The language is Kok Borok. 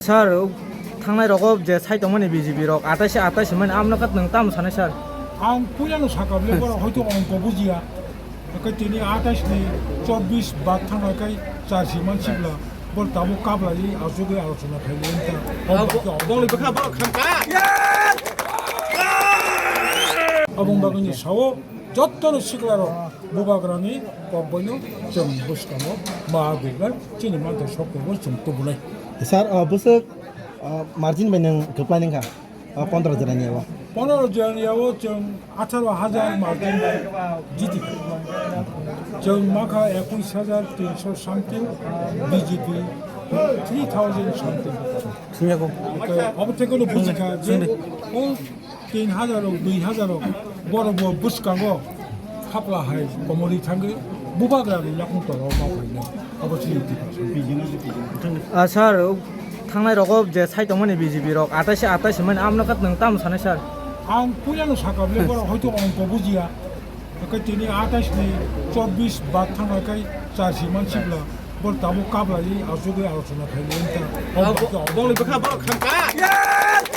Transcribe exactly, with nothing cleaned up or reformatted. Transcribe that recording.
Sir, thangnai rogo je sai tongmani B J P rok atais atais mani amno khat nwng tamo sanai sir? Ang puilano sakha bele borok hoito ongko bujiya. Hwnkhe tini atais ni chobbish bad thangnai kai char si man sibla bol tabuk kablai asugwi alochona khailai wngkha. Abo khe obdol bwkha borok khamkha. Aboni bagwino sao jottono siklarok bubagrani kokboino chwng bwskango ma gurgan chini manthai sokrogo chwng tubunai. Sir, uh, bwswk, uh, margin bai nwng kwplai nangkha, uh, pondro jora ni yago? Pondro jora ni yago chwng atharo hajar margin bai jiti. Chwng makha ekush hajar tinsho something, B J P three thousand something. Singyago. Obo thekeno bujikha je o tin hajar rok, dui hajar rok, borok bo bwskango khapla hai komorwi thangwi bubagra ni yakung toro ma phainai. Abo chini Tiprasa. Ah, sir, thangnai rogo je sai tongmani B J P rok atais atais mani amno khat nwng tamo sanai sir? Ang puilano sakha bele borok hoito ongko bujiya. Hwnkhe tini atais ni chobbish bad thangnai kai char si man sibla bol tabuk kablai asugwi alochona khailai wngkha. Abo khe obdol bwkha borok khamkha.